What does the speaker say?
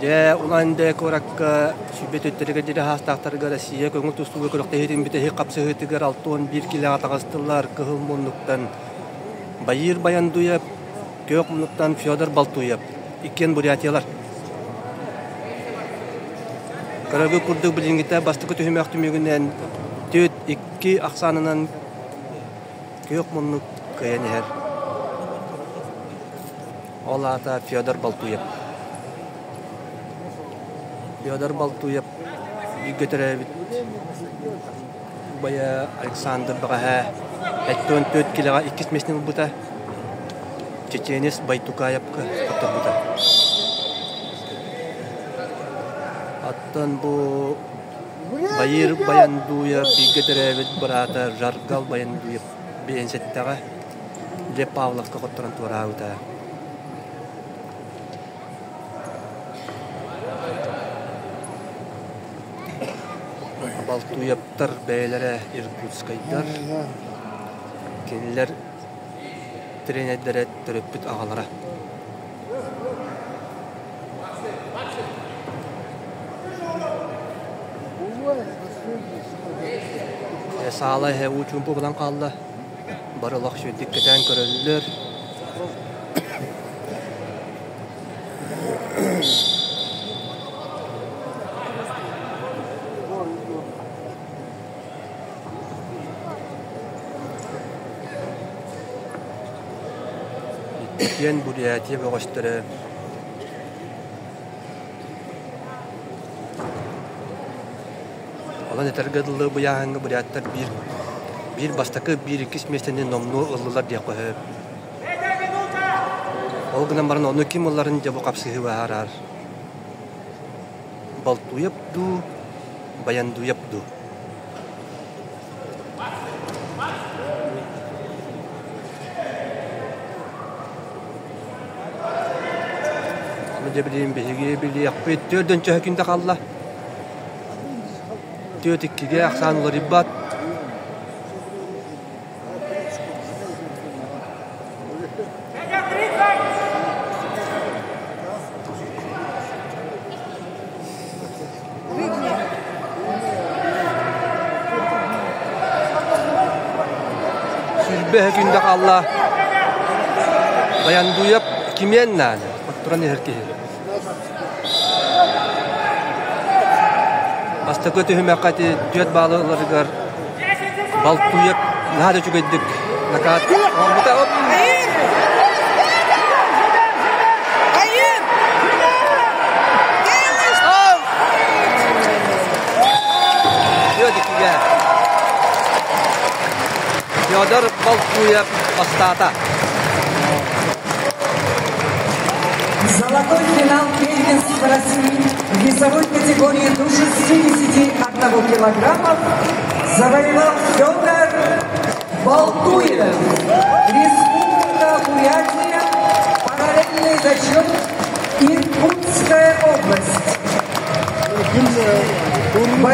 Дьэ, Улан-Удэ куоракка сүүрбэ төттөрүгэр диэри аһаастаахтарга Россия көҥүл тустууга күрэхтэһиитин бүтэһик хапсыһыытыгар 61 киилэҕэ таҕыстылар кыһыл муннуктан Баир Баяндуев, күөх муннуктан Федор Балтуев, иккиэн бурятиялар. Көрөргө курдук билиҥҥитэ бастакы түһүмэх түмүгүнэн 4-2 ахсаанынан күөх муннук кыайан иһэр. Ол аата Федор Балтуев. Федор Балтуев бииргэ төрөөбүт убайа Александр бэҕэһээ 74 килэҕэ иккис миэстэни ылбыта. Чеченец Байтукаевка хотторбута. Оттон бу Баир Баяндуев бииргэ төрөөбүт быраата Жаргал Баяндуев биэнсэттэҕэ Лев Павловка хотторон туораабыта. Балтуевтар бэйэлэрэ иркутскайдар, кинилэр тренердэрэ төрөппүт аҕалара. Саала иһэ уу чуумпу буолан хаалла. Бары олох үчүгэйдик кэтээн көрөллөр. Иккиэн Бурятия бөҕөстөрө Онон этэргэ дылы быйааһыҥҥа буряттар биир биир бастакы, биир иккис миэстэни номнуо ыллылар диэххэ сөп. Ол гынан баран ону ким ыларын дьэ бу хапсыһыы быһаарар. Балтуйап дуу, Баяндуйап дуу. Ону дьэ билигин биһиги билиэхпит. Төрдөн чөһө күндэ хаалла. Түөрт иккигэ ахсаан уларыйбат. Сүүрбэ күндэ хаалла. Баяндуйап кимиэн наада, оттуран иһэр киһи. Бастакы түһүмэххэ ити түөрт баалы ыларыгар Балтуйап наһаа да үчүгэйдик накаат оҥорбута. Федор Балтуев бастаата. Золотой финал первенства России в весовой категории до 61 килограммов завоевал Федор Балтуев.